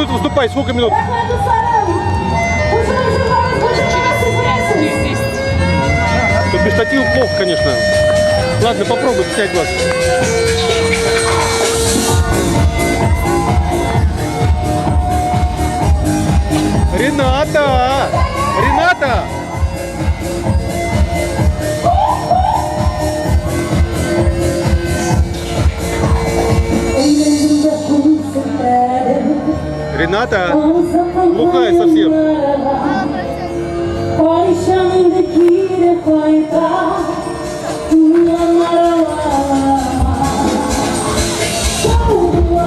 Будут выступать сколько минут? Рәхмәт, дусларым! Кушылып җырлагыз, кушылып сез беләсез. Через 10. Тут без штатива плохо, конечно. Ладно, попробуй снять вас. Рената! Рената! Рената! Глухая совсем. Кайчан инде кире кайта Попробуй, без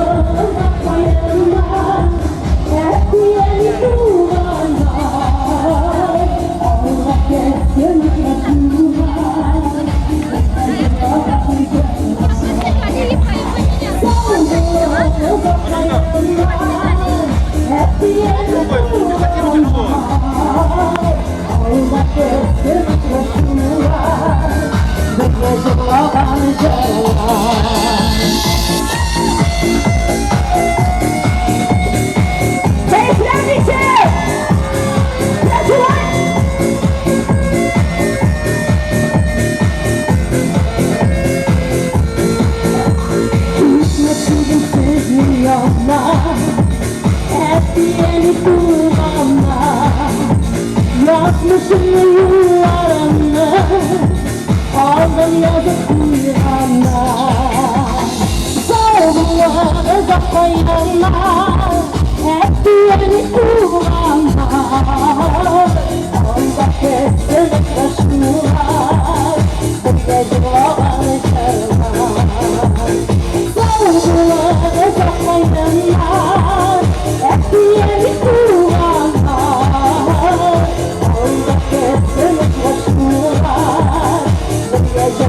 штатива тяжело. Кәефләр ничек? Yazmışım yıllarını Aldım yazıp kuyruğuna Savrular kayana Hep yerini kulağına Onda kestim taşlar Bu gece Savrular kayana Hep yerini kulağına Onda kestim taşlar Bu gece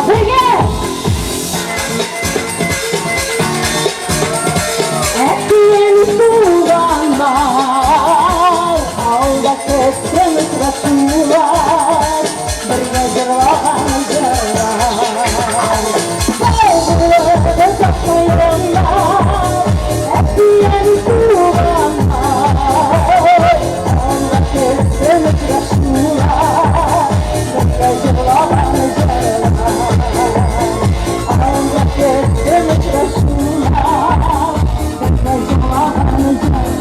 Бергә! Әтиен туганнар, алда көткән очрашулар, бергә җырлаган җырлар. Саубуллыгы саклаганнар, әтиен туганнар, алда көткән очрашулар, бергә җырлаган җырлар. Алда көткән очрашулар, бергә җырлаган җырлар.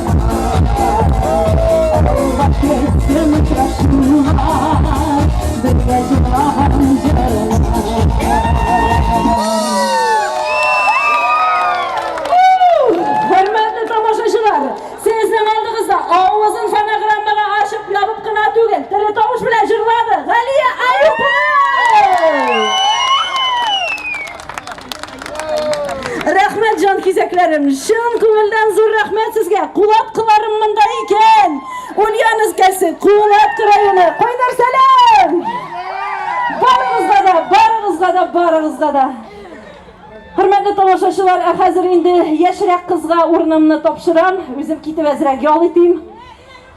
Алда көткән очрашулар, бергә җырлаган җырлар. Хөрмәтле тамашачылар, сезнең алдыгызда авызын фонограммага ачып ябып кына түгел, тере тавыш белән җырлады Галия Аюпова! Рәхмәт җан кизәкләрем, чын күңелдән зур рәхмәт сезгә. Кулаткыларым монда икән. Ульяновск өлкәсе, Кулаткы районы. Кайнар сәлам! Барыгызга да, барыгызга да, барыгызга да. Хөрмәтле тамашачылар, ә хәзер инде яшьрәк кызга урынымны тапшырам. Үзем китеп әзрәк ял итим.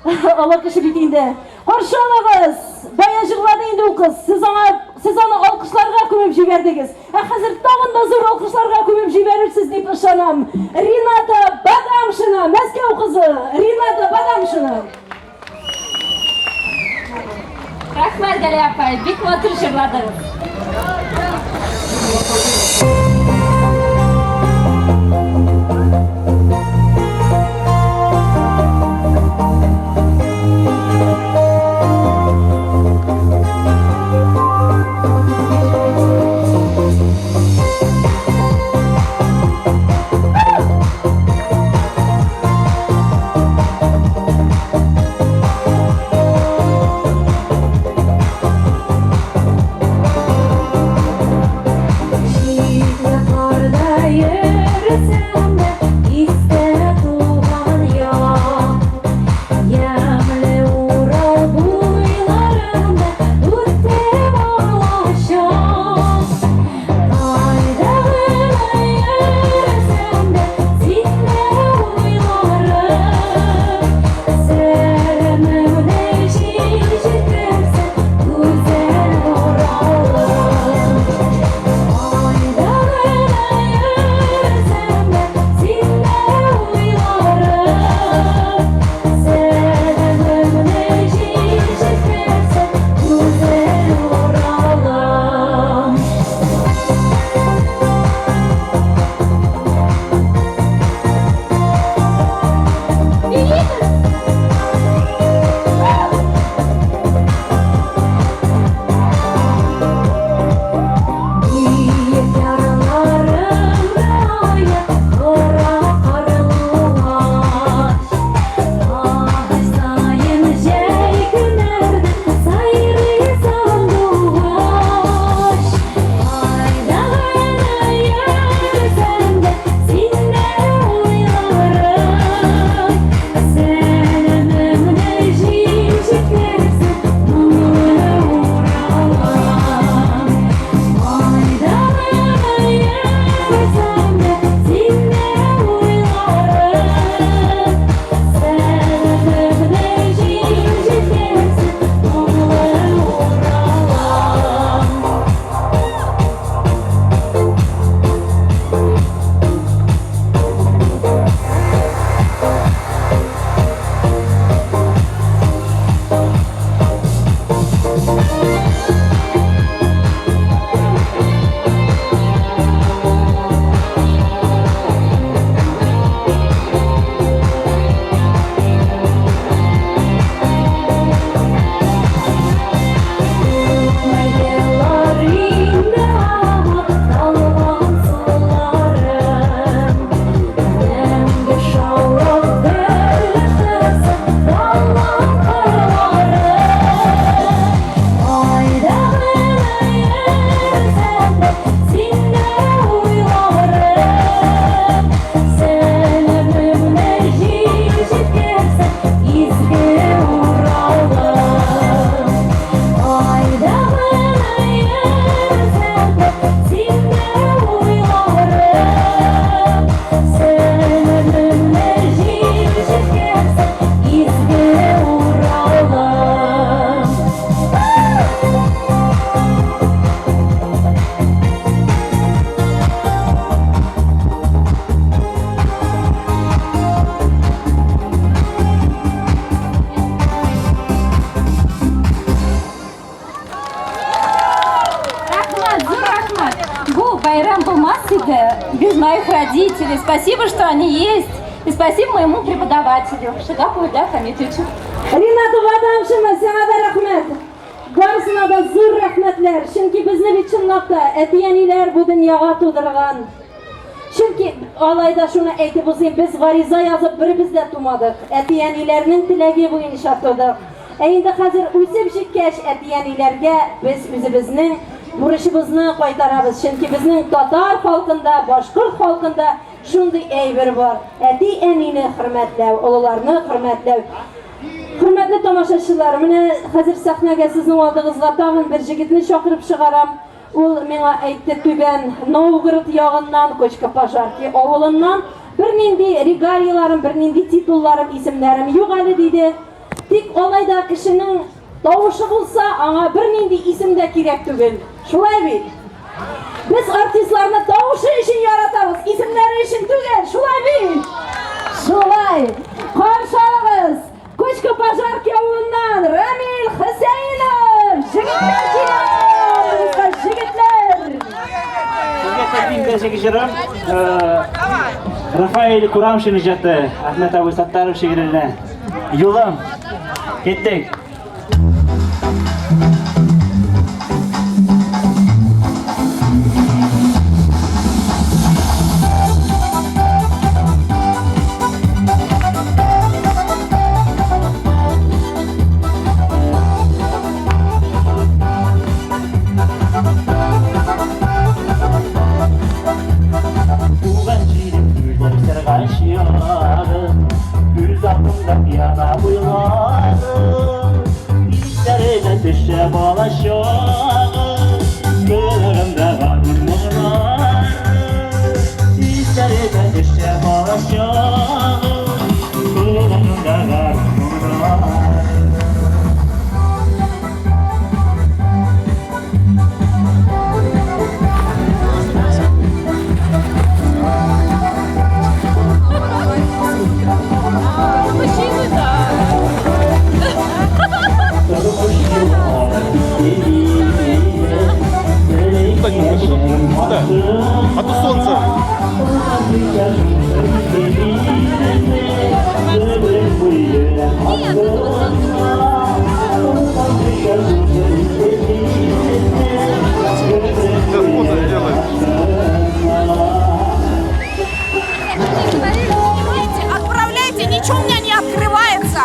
Олы кеше бит инде. Каршы алыгыз! Бая җырлады инде ул кыз. Сез аңа сез аны алкышларга күмеп җибәрдегез. Ә хәзер тагын да зур алкышларга күмеп җибәрерсез дип ышанам. Рената Бадамшина, Мәскәү кызы. Рената Бадамшина. Рәхмәт, Галия апай, бик матур җырладыгыз. Рәхмәт. Бу бәйрәм булмас иде без моих родителей. Спасибо, что они есть. И спасибо моему преподавателю Шигапову Илья Хамитовичу. Ринат Вадамшина, сиңа да рәхмәт. Барысына да зур рәхмәтләр. Чөнки безне бит чынлап та әти-әниләр бу дөньяга тудырган. Чөнки алай да шуны әйтеп узыйм, без гариза язып беребез дә тумадык. Әти-әниләрнең теләге буенча тудык. Ә инде хәзер үсеп җиткәч, әти-әниләргә без үзебезнең бурычыбызны кайтарабыз. Чөнки безнең татар халкында, башкорт халкында шундый әйбер бар. Әти-әнине хөрмәтләү, олыларны хөрмәтләү. Хөрмәтле тамашачылар, менә хәзер сәхнәгә сезнең алдыгызга тагын бер җегетне чакырып чыгарам. Ул миңа әйтте, Түбән Новгород ягыннан, Кочко-Пожарки авылыннан. Бернинди регалияләрем, бернинди титулларым, исемнәрем юк әле, диде. Тик алай да кешенең тавышы булса, аңа бернинди исем дә кирәк түгел. Шулай бит? Без артистларны тавышы өчен яратабыз, исемнәре өчен түгел, шулай бит? Шулай. Каршы алыгыз, Кочко-Пожарки авылыннан Рамил Хөсәенов! Җегетләр килә! Алдыгызга җегетләр! Сезгә тәкъдим итәчәк җырым Рафаэль Курамшин иҗаты, Әхмәт абый Саттаров шигыренә. Юлым. Киттек. Туган җирем гүзәл сыргач ягы, Күз алдымда пьяна буйлары, Исләренә төшә бала чагы, Күңелемдә гармун моңнары. Исләренә төшә бала чагы, Күңелемдә гармун моңнары. Куда? А то солнце. Сейчас фото сделаем. Отправляйте, ничего у меня не открывается.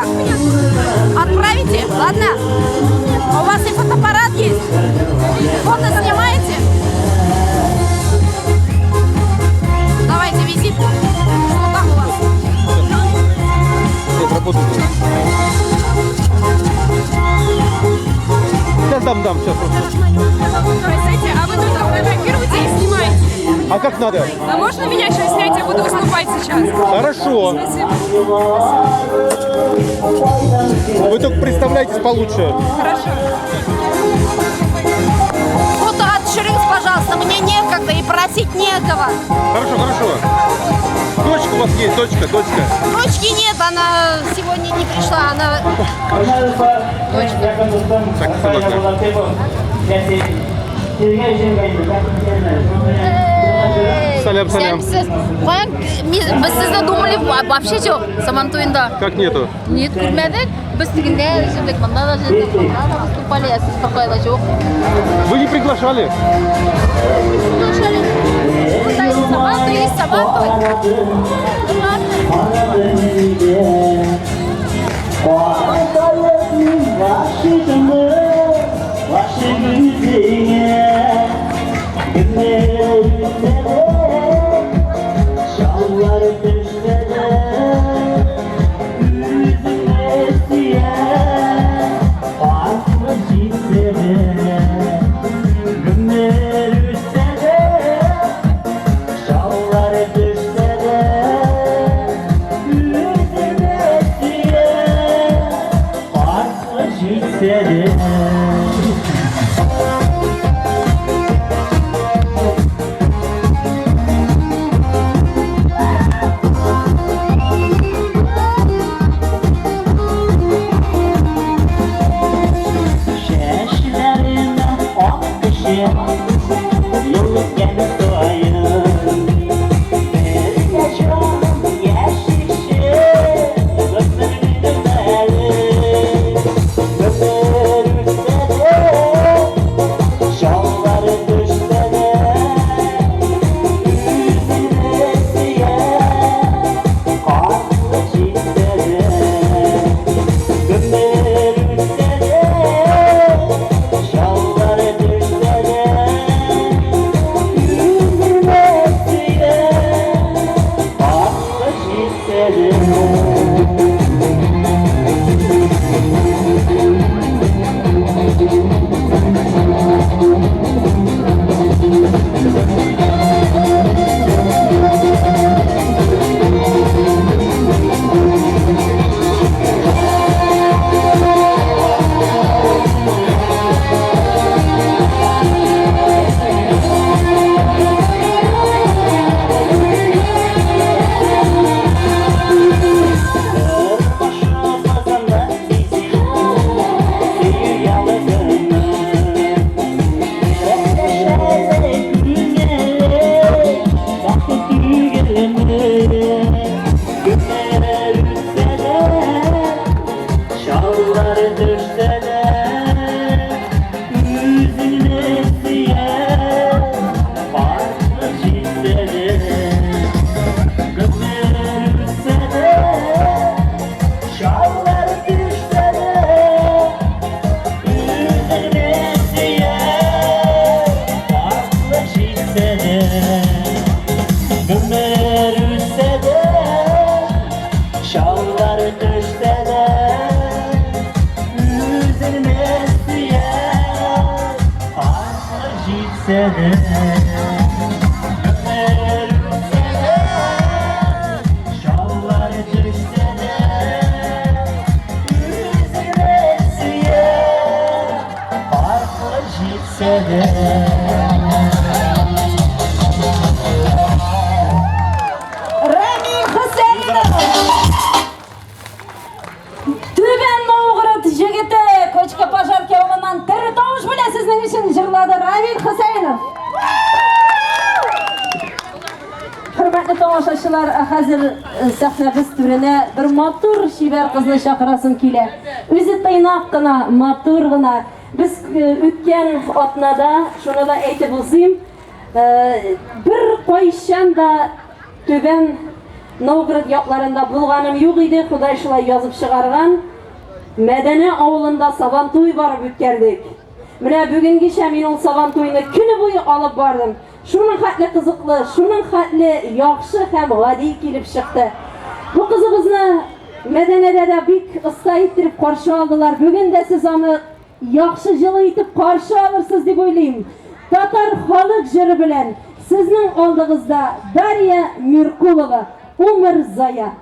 Отправите, ладно? А у вас и фотоаппарат есть? Фото снимаете? Давайте визитку. Что там у вас? Нет, работает. Сейчас дам, дам, сейчас. Простите, а вы только фотографируете и снимаете? А как надо? А можно меня еще снять? Я буду выступать сейчас. Хорошо. Спасибо. Вы только представляйтесь получше. Хорошо. Фото отширись, пожалуйста, мне некогда и просить некого. Хорошо, хорошо. Дочка у вас есть, дочка, дочка. Дочки нет, она сегодня не пришла, она... Так, согласна. Сәлам, сәлам. Сез каян без сезне думали вообще юк Сабан туенда. Как нету? Нет, күрмәдек. Без тегендә җыйдык, монда да җыйдык, монда да выступали, ә сез беркая да юк. Вы не приглашали? Приглашали. Монда Сабан туе есть Сабан туй. Ну ладно. Чәчләренә ак кеше. Гомер үтсә дә, Шаулар төшсә дә, Үзеңне сөеп, Аркылы җитсә дә. Рамил Хөсәенов! Түбән Новгород җегете Кочка Пожарки авылыннан тере тавыш белән сезнең өчен җырлады Рамил Хөсәенов. Хөрмәтле тамашачылар, ә хәзер сәхнәбез түренә бер матур чибәр кызны чакырасым килә. Үзе тыйнак кына, матур гына. Без үткән атнада, шуны да әйтеп узыйм, бер кайчан да Түбән Новгород якларында булганым юк иде, Ходай шулай язып чыгарган. Мәдәнә авылында Сабантуй барып үткәрдек. Менә бүгенгечә мин ул Сабантуйны көне буе алып бардым. Шуның хәтле кызыклы, шуның хәтле яхшы һәм гади килеп чыкты. Бу кызыбызны Мәдәнәдә дә бик оста иттереп каршы алдылар. Бүген дә сез аны Яхшы җылы итеп каршы алырсыз дип уйлыйм. Татар халык җыры белән сезнең алдыгызда Дарья Миркулова, Умырзая.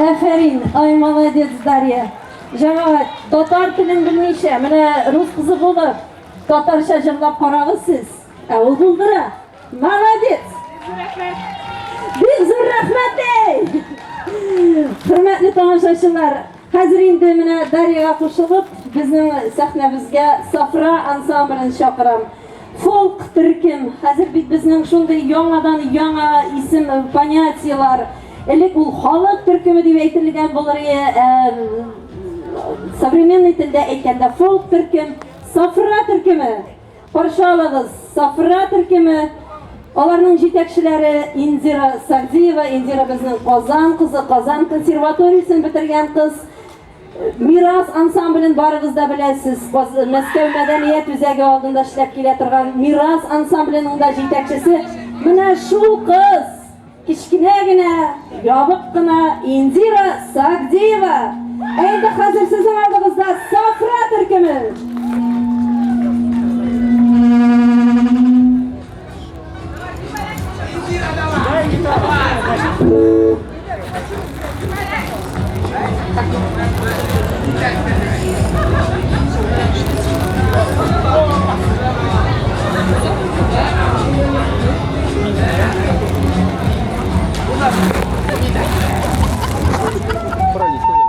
Әфәрин, ай молодец, Дарья. Җәмәгать, татар телен белмичә, менә рус кызы булып, татарча җырлап карагыз сез. Ә ул булдыра. Молодец! Бик зур рәхмәт, эй! Хөрмәтле тамашачылар, хәзер инде менә Дарьяга кушылып, безнең сәхнәбезгә Сафра ансамблен чакырам. Фолк төркем. Хәзер бит безнең шундый яңадан яңа исем, понятиелар. Элек ул халык төркеме дип әйтелгән булыр иде, ә современный телдә әйткәндә фолк төркем, Сафра төркеме. Каршы алыгыз, Сафра төркеме. Аларның җитәкчеләре Индира Сагдиева. Индира безнең Казан кызы, Казан консерваториясен бетергән кыз. Мирас ансамблен барыгыз да беләсез. Мәскәү мәдәният үзәге алдында эшләп килә торган Мирас ансамбленең дә җитәкчесе. Менә шул кыз, кечкенә генә, ябык кына Индира Сагдиева. Ә инде хәзер сезнең алдыгызда Сафра төркеме. Правильно сказали.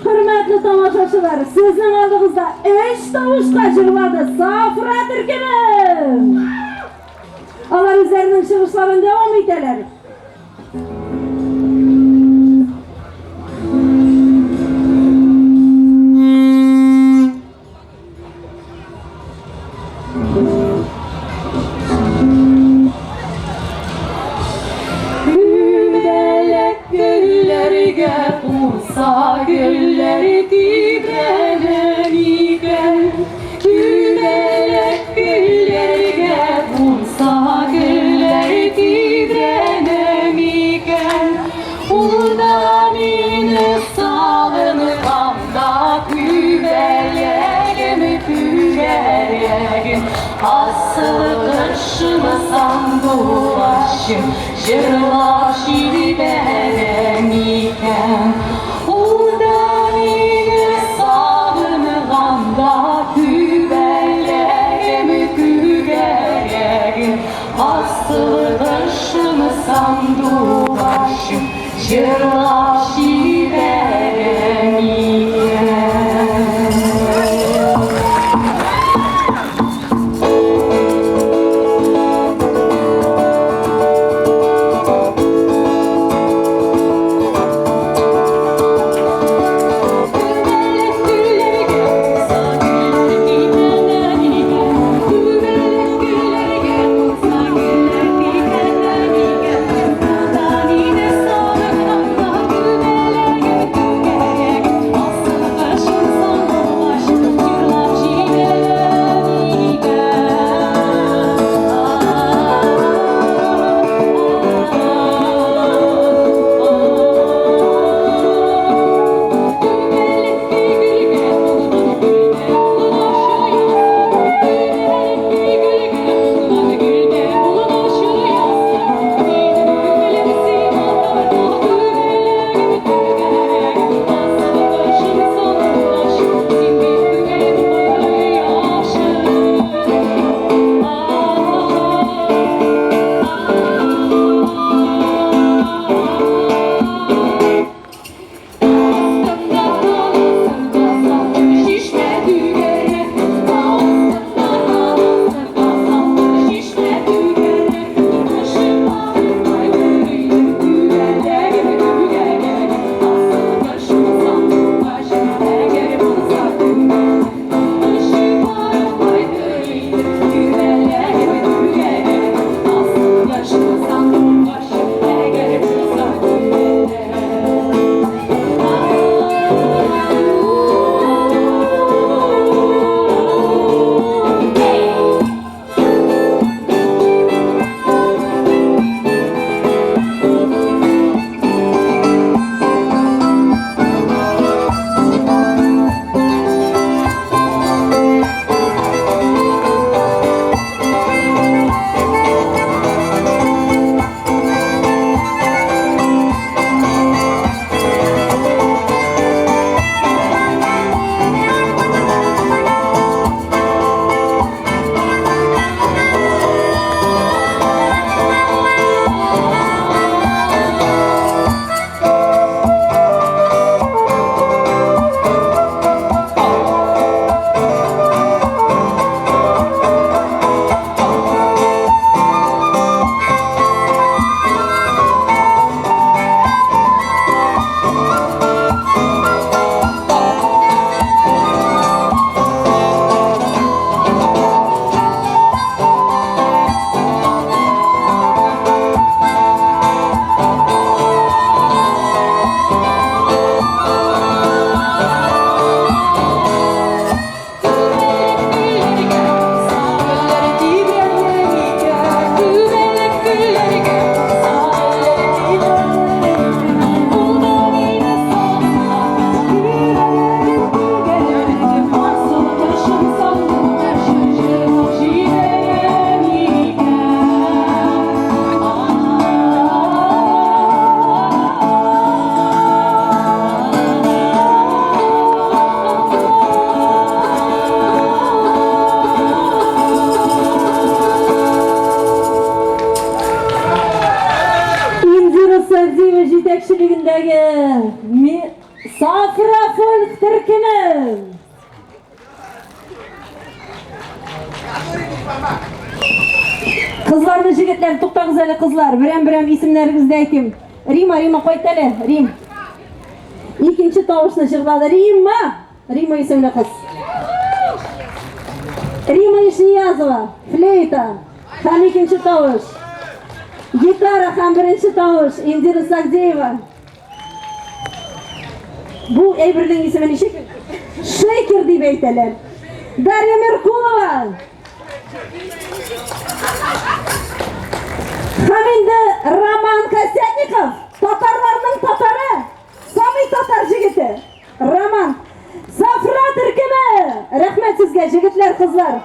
Хөрмәтле тамашачылар, сезнең алдыгызда өч тавышка җырлады Сафра төркеме. Алар үзләренең чыгышларын дәвам итәләр. Күбәләк гөлләргә кунса, гөлләр тибрәнер икән. Күбәләк гөлләргә кунса, гөлләр тибрәнер. кышымы сандугачым җырлап җибәрә микән? Ул да мине сагынганда күбәләгем, күгәрәгем, асыл кошым, сандугачым җырлап җибәрә микән? Күбәләк гөлләргә кунса гөлләр тибрәнә микән? Күбәләк гөлләргә кунса гөлләр тибрәнә микән? Ул да мине сагынганда күбәләгем, күгәрәгем, асыл кошым, сандугачым җырлап җибәрә микән? Күбәләк гөлгә кунган гөлдә булгач оясы, Күбәләк гөлгә кунган гөлдә булгач оясы, Минем күңелем сиңа тарта, күбәләгем, күгәрәгем, асыл кошым, сандугачым, син бит күңелем кояшы. Астында таласын касам, чишмә түгәрәк. Астында таласын касам, чишмә түгәрәк. Кышым барып кайтыр идем, күбәләгем, күгәрәгем, асыл кошым, сандугачым, әгәр булса күңелем. Кышым барып кайтыр идем, күбәләгем, күгәрәгем, асыл кошым, сандугачым, әгәр булса күңелем. Күбәләк гөлләргә кунса гөлләр тибрәнә микән? Күбәләк гөлләргә кунса гөлләр тибрәнә микән? Ул да мине сагынганда күбәләгем, күгәрәгем, асыл кошым, сандугачым җырлап җибәрә микән? Индира Сәгъдиева җитәкчелегендәге Сафра фольк төркеме. Кызларны, җегетләр, туктагыз әле, кызлар. Берәм-берәм исемнәрегезне әйтим. Рима, Рима, кайт әле, Рим. Икенче тавышны җырлады. Римма! Рима исемле кыз. Рима Ишниязова, флейта. Һәм икенче тавыш. Гитара һәм беренче тавыш Индира Сагдеева. Бу әйбернең исеме ничек? Шейкер дип әйтәләр. Дарья Меркулова. Һәм инде Роман Косятников, татарларның татары, самый татар җегете. Роман. Сафра төркеме. Рәхмәт сезгә, җегетләр, кызлар.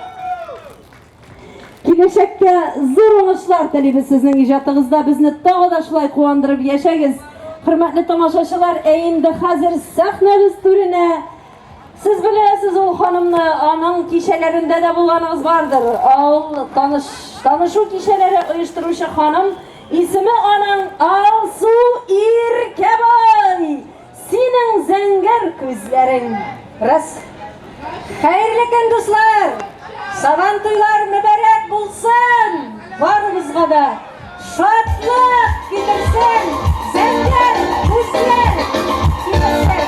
Киләчәккә зур уңышлар телибез сезнең иҗатыгызда. Безне тагы да шулай куандырып яшәгез. Хөрмәтле тамашачылар, ә инде хәзер сәхнәбез түренә Сез беләсез ул ханымны, аның кичәләрендә дә булганыгыз бардыр. Ул таныш, танышу кичәләре оештыручы ханым, исеме аның Алсу Иркәбай. Синең зәңгәр күзләрең. Раз. Хәерле көн, дуслар! Сабан туйлар мөбарәк булсын! Барыбызга да шатлык китерсен! Зәңгәр күзләр китерсен!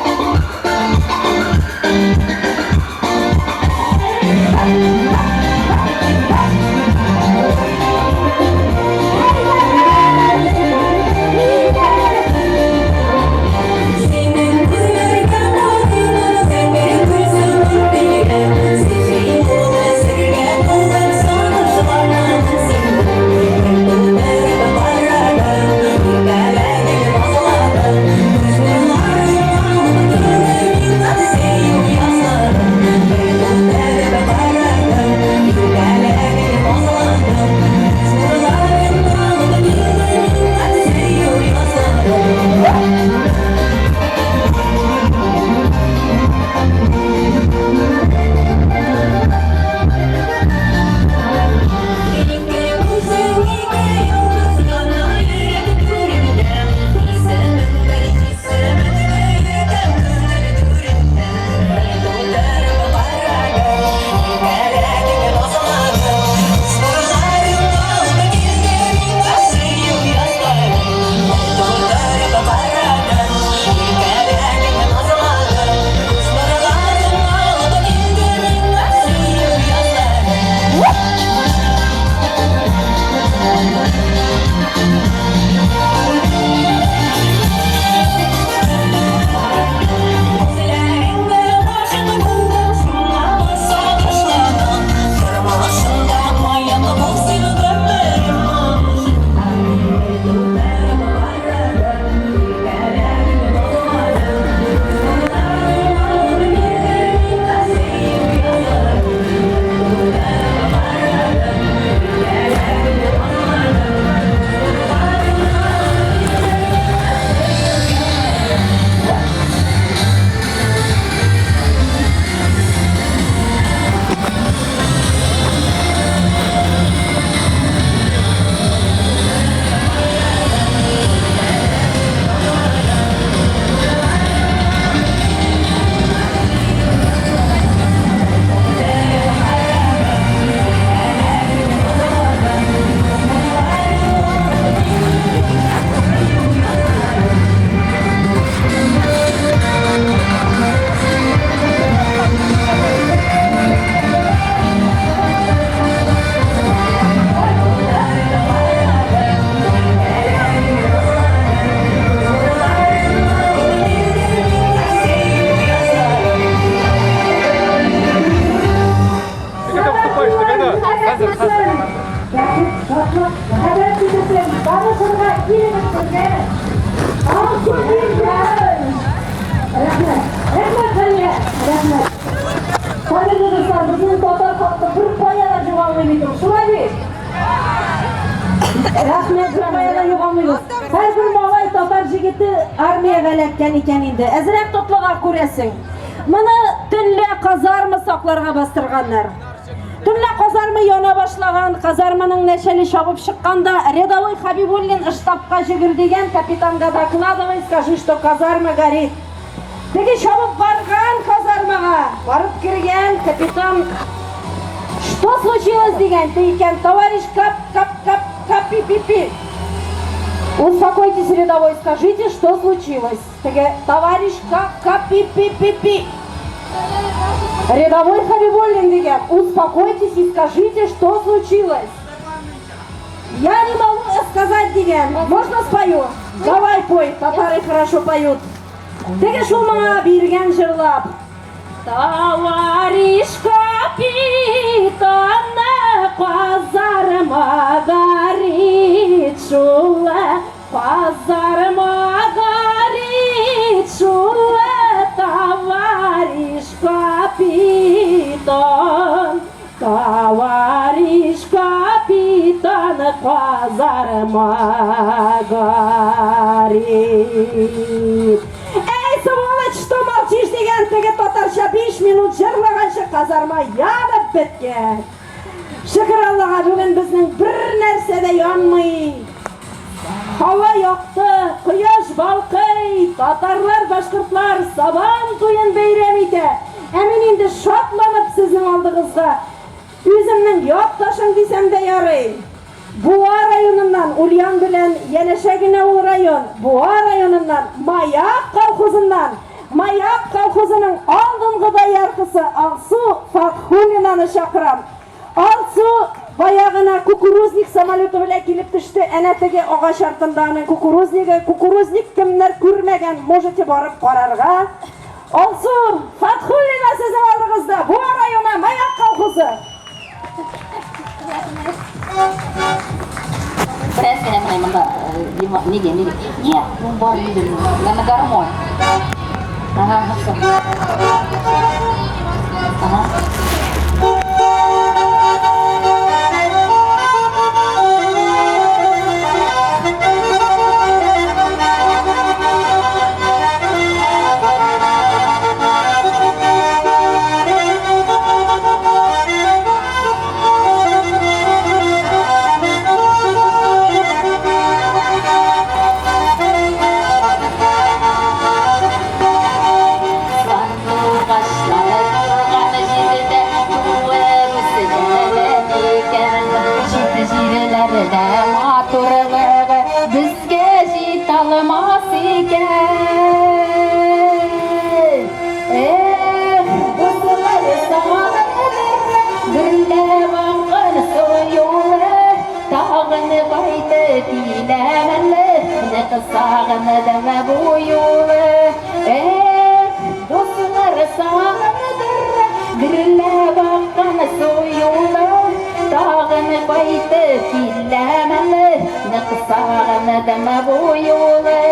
Рәхмәт, беркая да югалмыйбыз. Һәрбер малай татар җегете армиягә эләккән икән инде. Әзрәк тотлыга күрәсең. Моны төнлә казарма сакларга бастырганнар. Төнлә казарма яна башлаган, казарманың нәчәле чабып чыкканда, рядовой Хабибуллин штабка җөгер дигән, капитанга докладывай, скажи, что казарма горит. Теге чабып барган казармага, барып кергән капитан Что случилось дигән, ти икән, товарищ кап, кап, кап, капи, пи, пи. Успокойтесь, рядовой, скажите, что случилось. Теге, товарищ кап, кап, пи, пи, пи, пи. Рядовой Хабибуллин дигән, успокойтесь и скажите, что случилось. Я не могу сказать дигән. Можно спою? Давай пой, татары хорошо поют. Теге шул моңа биргән җырлап. Товарищ капитан, казарма горит шула, казарма горит шула, товарищ капитан, товарищ капитан. казарма горит. Эй, сволочь, что молчишь, дигән теге татарча 5 минут җырлаганчы казарма янып беткән. Шөкер Аллага, бүген безнең бер нәрсә дә янмый. Һава якты, кояш балкый, татарлар, башкортлар Сабан туен бәйрәм итә. Ә мин инде шатланып сезнең алдыгызга үземнең якташым дисәм дә ярый. Буа районыннан, Ульян белән янәшә генә ул район, Буа районыннан, Маяк колхозыннан, Маяк колхозының алдынгы дояркасы Алсу Фатхуллинаны чакырам. Алсу бая гына кукурузник самолеты белән килеп төште. Әнә теге агач артында аның кукурузнигы. Кукурузник кемнәр күрмәгән, можете барып карарга. Алсу Фатхуллина сезнең алдыгызда. Буа районы, Маяк колхозы. Бераз генә менә монда нигә, нигә? Нет, ну бар инде, на гармонь. Ага, все. Ага. Сандугачлары торган җирдә туып үскән икән. Чит җирләрдә матурлыгы безгә җитә алмас икән. Эх, дуслар сагындыр, гөрләп аккан су юлы, тагын кайтып киләм әле, нык сагындым бу юлы. Эх, дуслар сагындыр, гөрләп аккан су юлы, тагын кайтып киләм әле, нык сагындым бу юлы.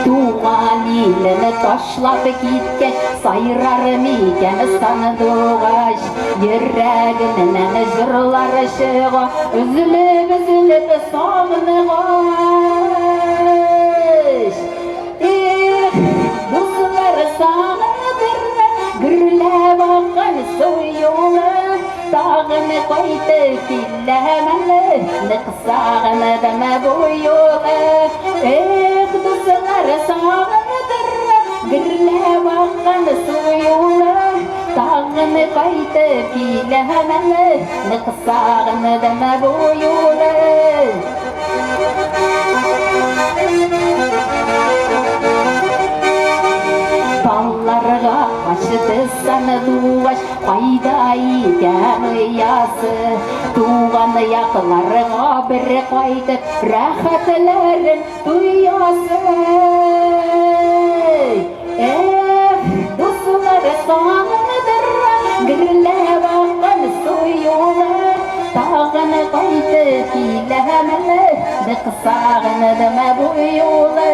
Туган илен ташлап киткәч, сайрар микән сандугач? Йөрәгемнән җырлар чыга, өзелеп-өзелеп сагынгач. Эх, дуслар сагындыр, гөрләп аккан су юлы, тагын кайтып киләм әле, нык сагындым бу юлы. Эх, дуслар сагындыр, гөрләп аккан су юлы, тагын кайтып киләм әле, нык сагындым бу юлы. Талларга качты сандугач, кайда икән оясы? Туган якларга бер кайтып, рәхәтләрен тоясы. Эх, дуслар сагындыр, гөрләп аккан су юлы, тагын кайтып киләм әле, нык сагындым бу юлы.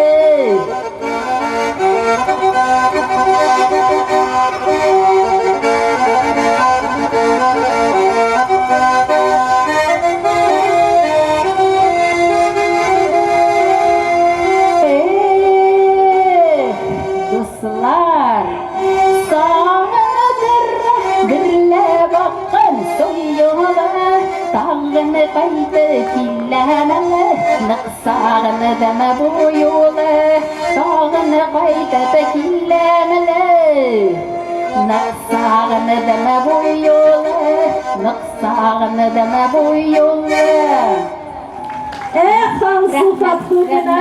Эх, дуслар, сагындыр, гөрләп аккан су юлы, тагын кайтып киләм әле, нык сагындым бу юлы. Тагын кайтып киләм әле, нык сагындым бу юлы, нык сагындым бу юлы. Эх, Алсу Фатхуллина,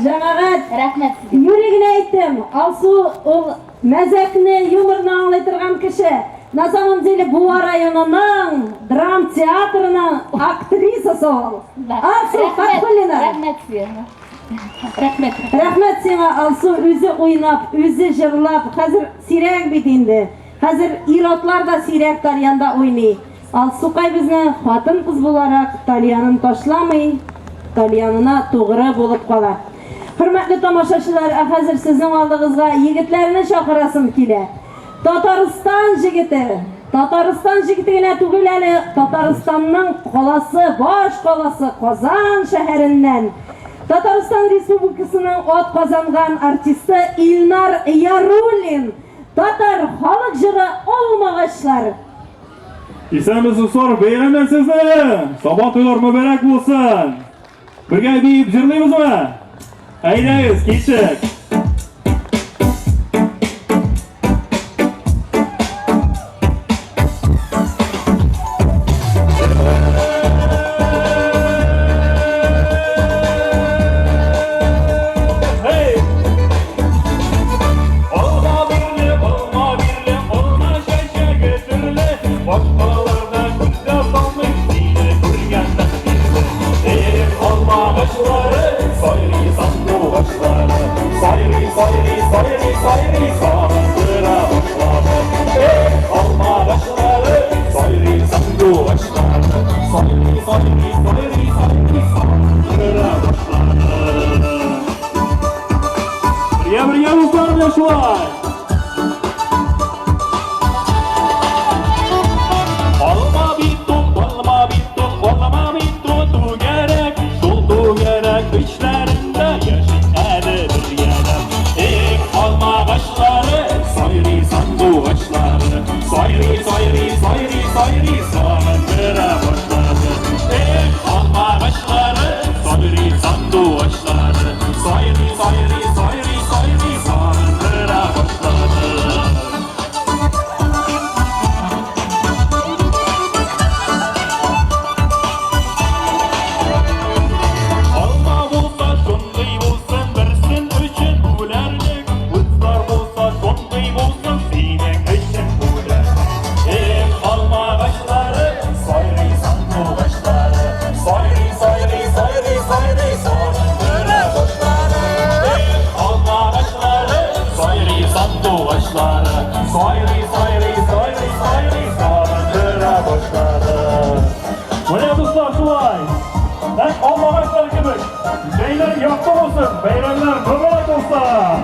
җәмәгать, Рәхмәт сезгә. Юри генә әйттем, Алсу ул мәзәкне, юморны аңлый торган кеше. На самом деле Буа районының драм театрының актрисасы ул. Алсу Рәхмәт, Фатхуллина. Рәхмәт сезгә. Рәхмәт. Рәхмәт сиңа, Алсу, үзе уйнап, үзе җырлап. Хәзер сирәк бит инде. Хәзер ир-атлар да сирәк тальянда уйный. Алсукай безнең хатын-кыз буларак тальянын ташламый, тальянына тугры булып кала. Хөрмәтле тамашачылар, ә хәзер сезнең алдыгызга егетләрне чакырасым килә. Татарстан җегете. Татарстан җегете генә түгел әле, Татарстанның каласы, баш каласы Казан шәһәреннән. Татарстан Республикасының атказанган артисты Илнар Яруллин. Татар халык җыры Алмагачлар. Исәнмесез, дуслар, бәйрәм белән сезне! Сабан туйлар мөбарәк булсын! Бергә биеп җырлыйбызмы? Әйдәгез, киттек! Hey! Алма бирле, алма бирле, алма чәчәге төрле, башкаларда күз дә салмый, сине күргәннән бирле. Эх, алма агачлары, сайрый сандугачлары, сайрый, сайрый, сайрый, сайрый, сагындыра башлады. Эх, алма агачлары, сайрый сандугачлары, сайрый, сайрый, сайрый, сайрый, сагындыра башлады. Бергә, бергә, дуслар, менә шулай. Алма бит ул, алма бит ул, алма бит ул түгәрәк, шул түгәрәк эчләрендә яши әле бергәләп. Эх, алма агачлары, сайрый сандугачлары, сайрый, сайрый, сайрый, сайрый, сагындыра башлады. Эх, алма агачлары, сайрый сандугачлары, сайрый, сайрый, сайрый, сайрый, сагындыра башлады. Алма булса шундый булсын, берсен өчен үләрлек, Кызлар булса шундый булсын, синең өчен үләрлек. Эх, алма агачлары, сайрый сандугачлары, сайрый, сайрый, сайрый, сайрый, сагындыра башлады. Эх, алма агачлары, сайрый сандугачлары, сайрый, сайрый, сайрый, сайрый, сагындыра башлады. Менә дуслар шулай. Нәкъ алма агачлары кебек. Җәйләр якты булсын, бәйрәмнәр мөбарәк булсын.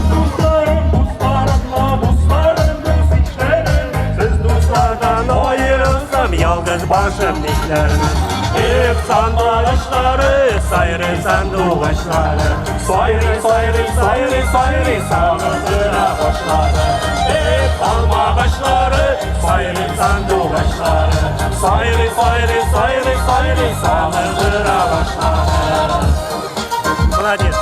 Дусларым, дусларымла, дусларым, дус ишләрем. Сез дуслардан аерылсам, ялгыз башым нишләрмен? Эх, сандугачлары, сайрый сандугачлары, сайрый, сайрый, сайрый, сайрый, сагындыра башлады. Эх, алма агачлары, сайрый сандугачлары, сайрый, сайрый, сайрый, сайрый, сагындыра башлады. Молодец.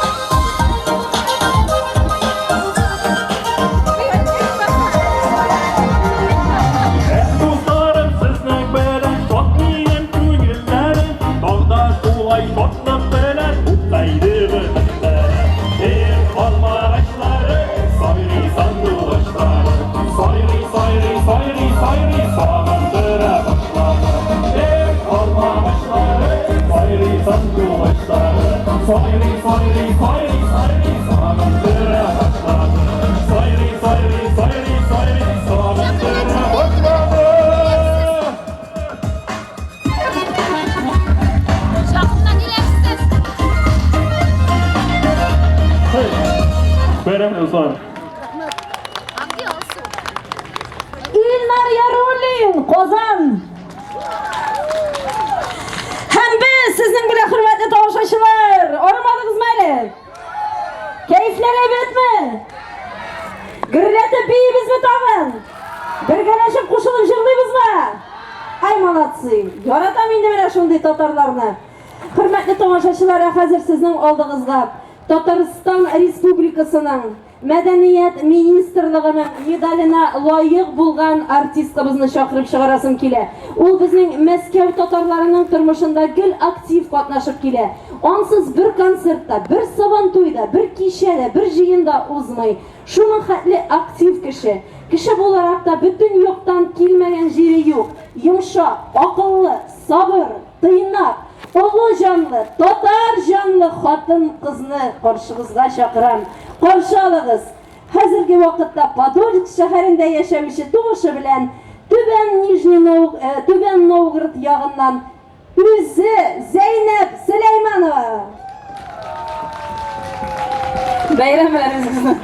Эх, дусларым, сезнең белән шат минем күңелләрем, Тагда шулай шатлык белән туктайды гомерләрем. Эх, алма агачлары, сайрый сандугачлары, сайрый, сайрый, сайрый, сайрый, сагындыра башлады. Эх, алма агачлары, сайрый сандугачлары, сайрый, сайрый, сайрый, сайрый, сагындыра башлады. Сайрый, сайрый, сайрый, сайрый, сагындыра башлады. Жақыннан иләпсез. Бәйрәм дуслар. А где Алсу? Илнар Яруллин, Казан. Һәм без сезнең белән, хөрмәтле тамашачылар, арымадыгызмы әле? Кәефләр әйбәтме? Гөрләтеп биибезме тагын? Бергәләшеп кушылып җырлыйбызмы? Ай, молодцы! Яратам инде менә шундый татарларны. Хөрмәтле тамашачылар, ә хәзер сезнең алдыгызга Татарстан Республикасының Мәдәният министрлыгының медаленә лаек булган артисткабызны чакырып чыгарасым килә. Ул безнең Мәскәү татарларының тормышында гел актив катнашып килә. Ансыз бер концерт та, бер Сабантуй да, бер кичә дә, бер җыен да узмый. Шуның хәтле актив кеше. Кеше буларак та бөтен яктан килмәгән җире юк. Йомшак, акыллы, сабыр, тыйнак, олы җанлы, татар җанлы хатын-кызны каршыгызга чакырам. Каршы алыгыз! Хәзерге вакытта Подольск шәһәрендә яшәүче тумышы белән Түбән Нижний Нов, э, Түбән Новгород ягыннан үзе Зәйнәб Сөләйманова. Бәйрәм белән үзегезне.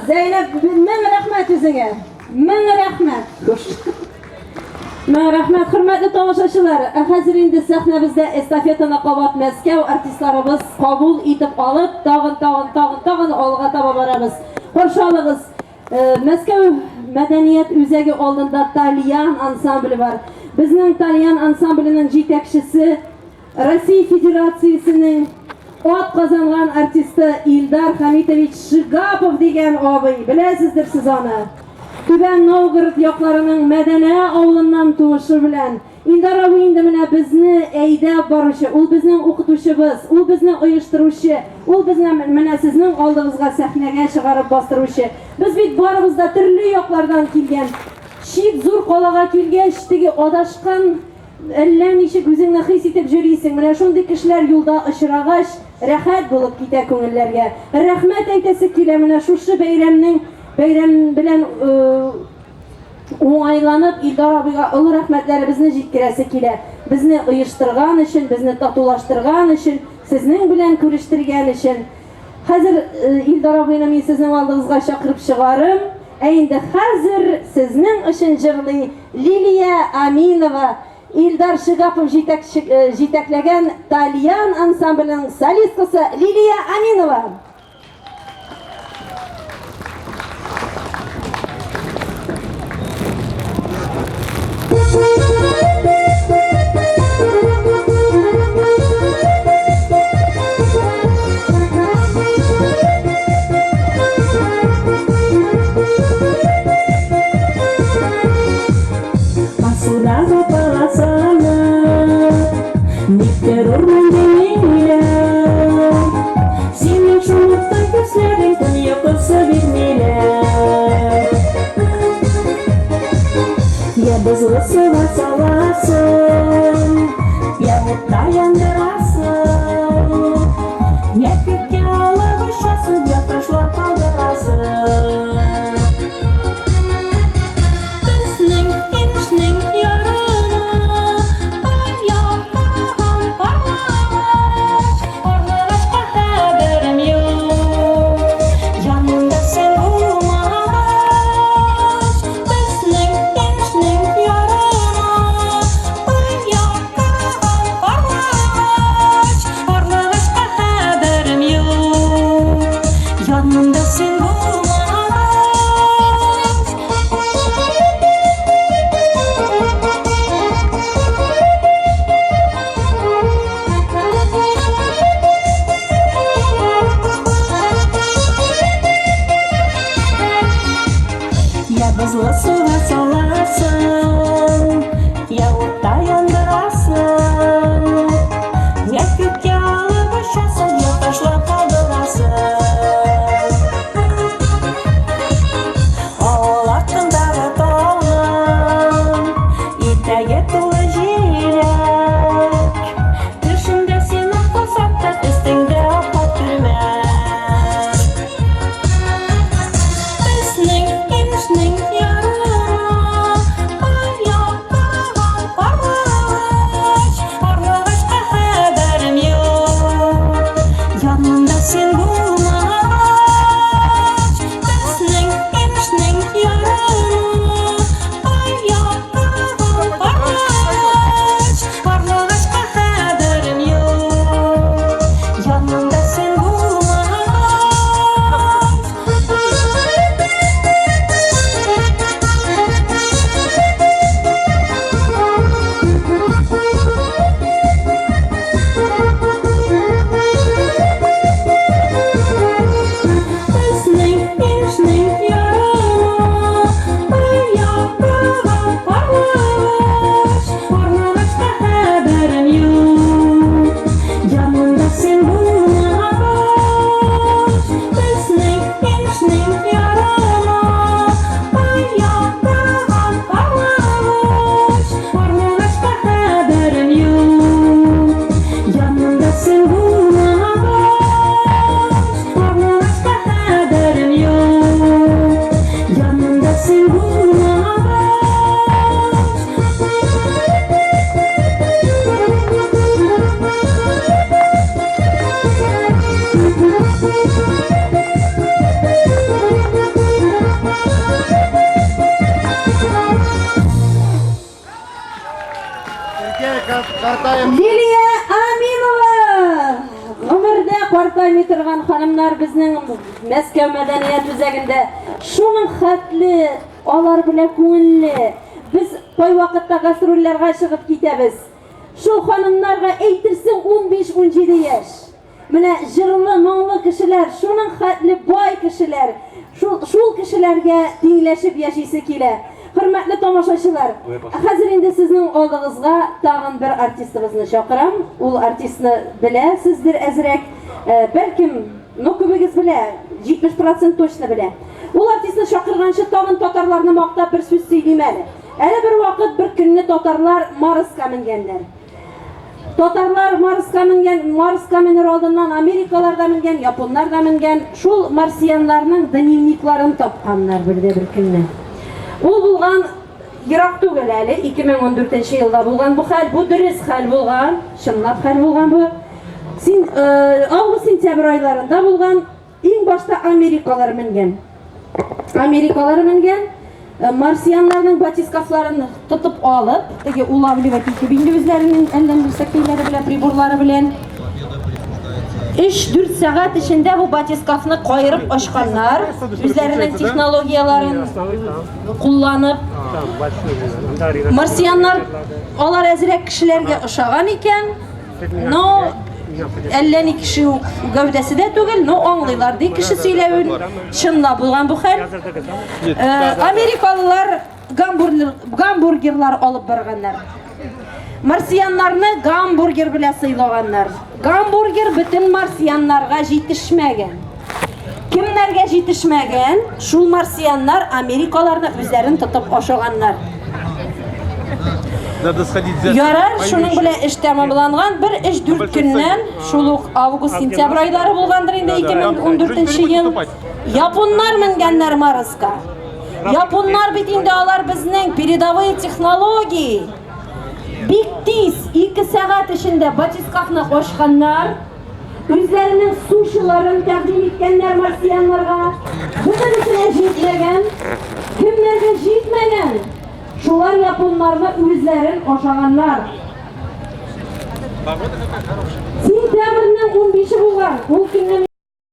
Зәйнәп, мең рәхмәт үзеңә. Мең рәхмәт. Хуш. Мең рәхмәт, хөрмәтле тамашачылар. Ә хәзер инде сәхнәбездә эстафетаны кабат Мәскәү артистларыбыз кабул итеп алып, тагын, тагын, тагын, тагын алга таба барабыз. Каршы алыгыз. Э, Мәскәү мәдәният үзәге алдында Тальян ансамбле бар. Безнең Тальян ансамбленең җитәкчесе Россия Федерациясенең ат казанган артисты Илдар Хамитович Шигапов дигән абый, беләсездер сез аны. Түбән Новгород якларының Мәдәнә авылыннан туышы белән Илдар абый инде менә безне әйдәп баручы, ул безнең укытучыбыз, ул безне оештыручы, ул безне менә сезнең алдыгызга сәхнәгә чыгарып бастыручы. Без бит барыбыз да төрле яклардан килгән. Чит зур калага килгәч, теге адашкан Әллә ничек үзеңне хис итеп җөрисең, менә шундый кешеләр юлда очрагач, рәхәт булып китә күңелләргә. Рәхмәт әйтәсе килә менә шушы бәйрәмнең бәйрәм белән уңайланып Илдар абыйга олы рәхмәтләребезне җиткерәсе килә. Безне оештырган өчен, безне татулаштырган өчен, сезнең белән күрештергән өчен. Хәзер Илдар абыйны мин сезнең алдыгызга чакырып чыгарым. Ә инде хәзер сезнең өчен җырлый Лилия Аминова, Илдар Шигапов җитәкләгән Тальян ансамбленең солисткасы Лилия Аминова. Басудагы полосаны Никтер урман димиләр. Синең шунлыктан күзләрең төн йокысы бирмиләр. Я бозлы суга саласың, я утта яндырасың, я күккә алып очасың, я ташлап калдырасың. Безнең инешнең ярына Аяктаган карлыгач, Карлыгачка хәбәрем юк. Янымда син булмагач, Безнең инешнең ярына Лилия Аминова! Гомердә картаймый торган ханымнар безнең Мәскәү мәдәният үзәгендә шуның хәтле алар белән күңелле. Без кайвакытта гастрольләргә чыгып китәбез. Шул ханымнарга әйтерсең 15-17 яшь. Менә җырлы, моңлы кешеләр, шуның хәтле бай кешеләр, шул, шул кешеләргә тиңләшеп яшисе килә. Хөрмәтле тамашачылар, хәзер инде сезнең алдыгызга тагын бер артистыбызны чакырам. Ул артистны беләсездер әзрәк. Э, бәлкем, ну күбегез белә, 70% точно белә. Ул артистны чакырганчы тагын татарларны мактап бер сүз сөйлим әле. Әле бер вакыт бер көнне татарлар Марска менгәннәр. Татарлар Марска менгән, Марска менер алдыннан Америкалар да менгән, японнар да менгән. Шул марсианнарның дневникларын тапканнар бердә бер көнне. Ул булган ерак түгел әле, 2014 елда булган бу хәл. Бу дөрес хәл булган, чынлап хәл булган бу. Син э, август-сентябрь айларында булган. Иң башта америкалар менгән. Америкалар менгән, э, марсианнарның батискафларын тотып алып, теге улавливать итеп инде үзләренең әллә нәрсәкәйләре белән, приборлары белән. 3-4 сәгать эчендә бу батискафны каерып ачканнар, үзләренең технологияләрен кулланып. Марсианнар алар әзрәк кешеләргә ошаган икән. Но әллә ни кеше үк гәүдәсе дә түгел, но аңлыйлар ди кеше сөйләвен. Чынлап булган бу хәл. Э, америкалылар гамбургер, гамбургерлар алып барганнар. Марсианнарны гамбургер белән сыйлаганнар. Гамбургер бөтен марсианнарга җитешмәгән. Кемнәргә җитешмәгән, шул марсианнар америкаларны үзләрен тотып ашаганнар. Надо сходить взять. Ярар, шуның белән эш тәмамланган. Бер 3-4 көннән, шул ук август-сентябрь айлары булгандыр инде 2014 ел. Японнар менгәннәр Марска. Японнар бит инде алар безнең передовые технологии. Бик тиз, 2 сәгать эчендә батискафны ачканнар. Үзләренең сушиларын тәкъдим иткәннәр марсианнарга. Бөтенесенә җитмәгән. Кемнәргә җитмәгән? Шулар японнарны үзләрен ашаганнар. Сентябрьнең 15-е булган. Ул көнне.